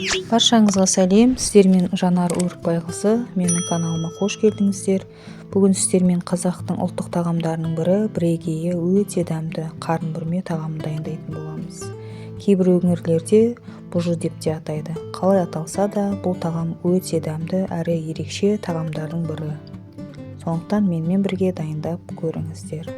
Баршаңызға сәлем, сіздермен Жанар Өрікбайқызы, менің каналыма қош келдіңіздер. Бүгін сіздермен қазақтың ұлттық тағамдарының бірі, бірегейі өте дәмді қарын бүрме тағамын дайындайтын боламыз. Кейбір өңірлерде бұжы деп те атайды. Қалай аталса да, бұл тағам өте дәмді әрі ерекше тағамдардың бірі. Сондықтан менімен бірге дайындап көріңіздер.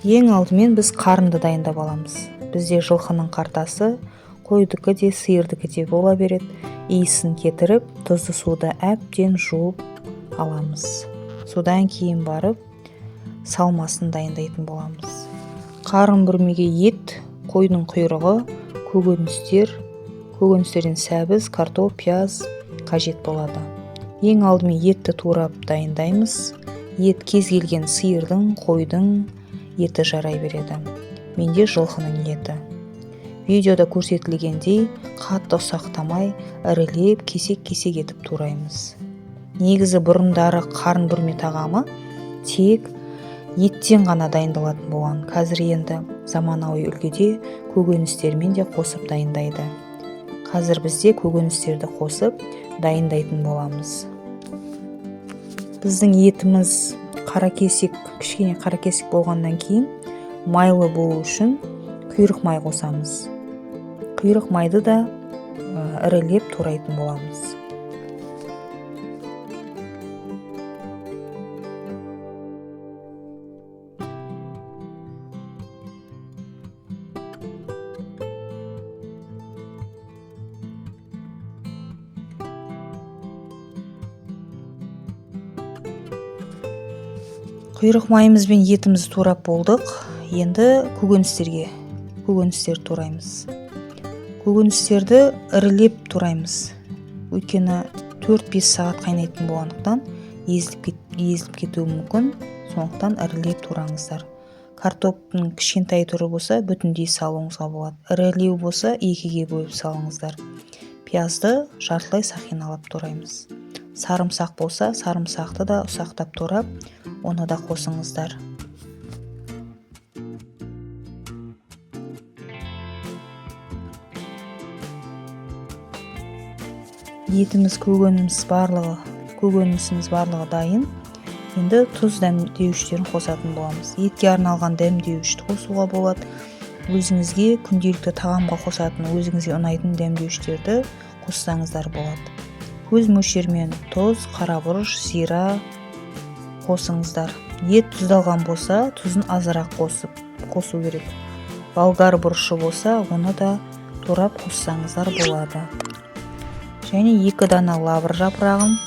Ең алдымен біз қарынды дайындап аламыз. Бізде жылқының қартасы, қойдікі де, сиырдікі де бола береді. Иісін кетіріп, тұзды суда әбден жуып аламыз. Содан кейін барып салмасын дайындайтын боламыз. Қарын бүрмеге ет, қойдың құйрығы, көкөністер, көкөністерден сәбіз, картоп, пияз қажет болады. Ең алдымен етті турап дайындаймыз. Ет кез келген сиырдың, қойдың еті жарай береді. Менде жылқының еті. Видеода көрсетілгендей қатты ұсақтамай, ірілеп, кесек-кесек етіп тураймыз. Негізі бұрындары қарын бүрме тағамы тек еттен ғана дайындалатын болған. Қазір енді заманауи үлгіде көкөністермен де қосып дайындайды. Қазір бізде көкөністерді қосып дайындайтын боламыз. Біздің етіміз қара кесек, кішкене қара кесек болғаннан кейін майлы болу үшін құйрық май қосамыз. Құйрық майды да ірілеп турайтын боламыз. Құйрық майымыз бен етімізді турап болдық. Енді көкөністерді тураймыз. Көкөністерді ірілеп тураймыз. Өйткені 4-5 сағат қайнайтын болғандықтан езіліп кетуі мүмкін. Сондықтан ірілеп тураңыздар. Картоптың кішкентай түрі болса, бүтіндей салуыңызға болады. Ірілеу болса, екіге бөліп салыңыздар. Пиязды жартылай сақиналап тураймыз. Сарымсақ болса, сарымсақты да ұсақтап турап, оны да қосыңыздар. Етіміз, көкөнісіміз барлығы дайын. Енді тұз дәмдеуіштерін қосатын боламыз. Етке арналған дәмдеуішті қосуға болады. Өзіңізге күнделікті тағамға қосатын, өзіңізге ұнайтын дәмдеуіштерді қоссаңыздар болады. Көз мөлшерімен тұз, қара бұрыш, зира қосыңыздар. Ет тұздалған болса, тұзын азырақ қосу керек. Болгар бұрышы болса, оны да турап қоссаңыздар болады. Және 2 дана лавр жапырағын,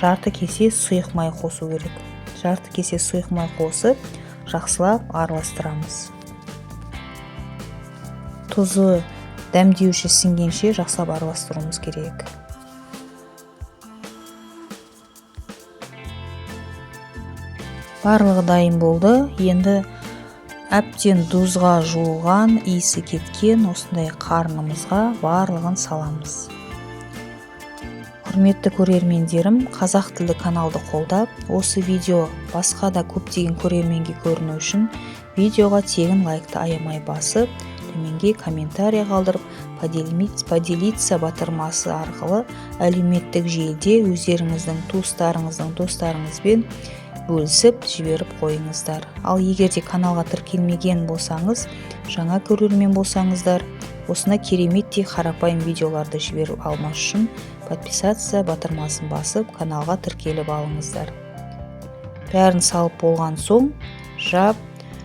жарты кесе сұйық май қосу керек. Жарты кесе сұйық май қосып, жақсылап араластырамыз. Тұзы дәмдеуші сіңгенше жақсылап араластыруымыз керек. Барлығы дайын болды. Енді әбден тұзға жуылған, иісі кеткен осындай қарнымызға барлығын саламыз. Құрметті көрермендерім, қазақ тілді каналды қолдап, осы видео басқа да көптеген көрерменге көріну үшін видеоға тегін лайкты аямай басып, төменге комментарий қалдырып, поделиться батырмасы арқылы әлеуметтік желіде өздеріңіздің туыстарыңыздың, достарыңызбен бөлісіп жіберіп қойыңыздар. Ал егер де каналға тіркелмеген болсаңыз, жаңа көрермен болсаңыздар, осындай кереметтей қарапайым видеоларды жіберіп алмас үшін подписаться батырмасын басып, каналға тіркеліп алыңыздар. Бәрін салып болған соң,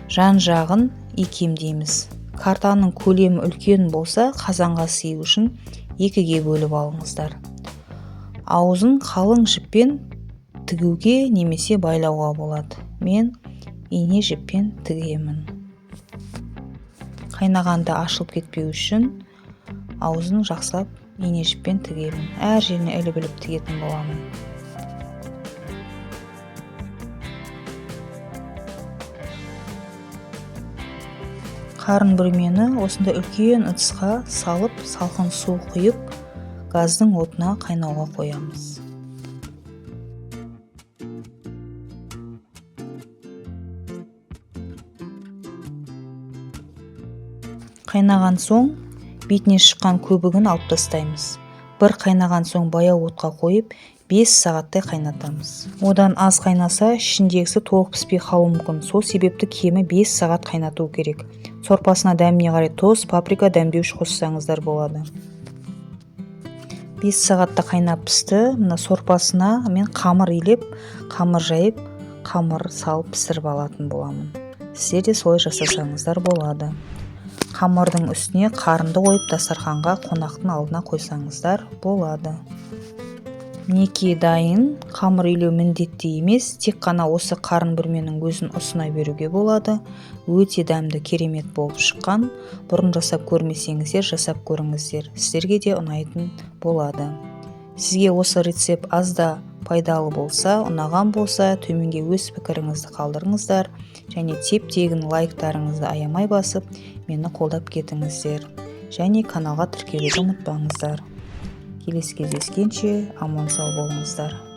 жан-жағын икемдейміз. Картаның көлемі үлкен болса, қазанға сыю үшін екіге бөліп алыңыздар. Аузын қалың жіппен тігуге немесе байлауға болады. Мен ине жіппен тігемін. Қайнағанда ашылып кетпеу үшін аузын жақсылап ине жіппен тігемін. Әр жеріне іліп-іліп тігетін боламын. Қарын бүрмені осындай үлкен ыдысқа салып, салқын су құйып, газдың отына қайнауға қоямыз. Қайнаған соң бетіне шыққан көбігін алып тастаймыз. Бір қайнаған соң баяу отқа қойып, 5 сағаттай қайнатамыз. Одан аз қайнаса, ішіндегісі толық піспей қалуы мүмкін. Сол себепті кемі 5 сағат қайнату керек. Сорпасына дәміне қарай тұз, паприка, дәмдеуіш қоссаңыздар болады. 5 сағатта қайнап пісті. Мына сорпасына мен қамыр илеп, қамыр жайып, қамыр салып пісіріп алатын боламын. Сіздер де солай жасасаңыздар болады. Қамырдың үстіне қарынды қойып, дастарханға қонақтың алдына қойсаңыздар болады. Мінекей, дайын. Қамыр илеу міндетті емес, тек қана осы қарын бүрменің өзін ұсына беруге болады. Өте дәмді, керемет болып шыққан. Бұрын жасап көрмесеңіздер, жасап көріңіздер, сіздерге де ұнайтын болады. Сізге осы рецепт аз да пайдалы болса, ұнаған болса, төменге өз пікіріңізді қалдырыңыздар және теп тегін лайктарыңызды аямай басып, мені қолдап кетіңіздер және каналға тіркелуді ұмытпаңыздар. Келесі кездескенше аман сау болыңыздар.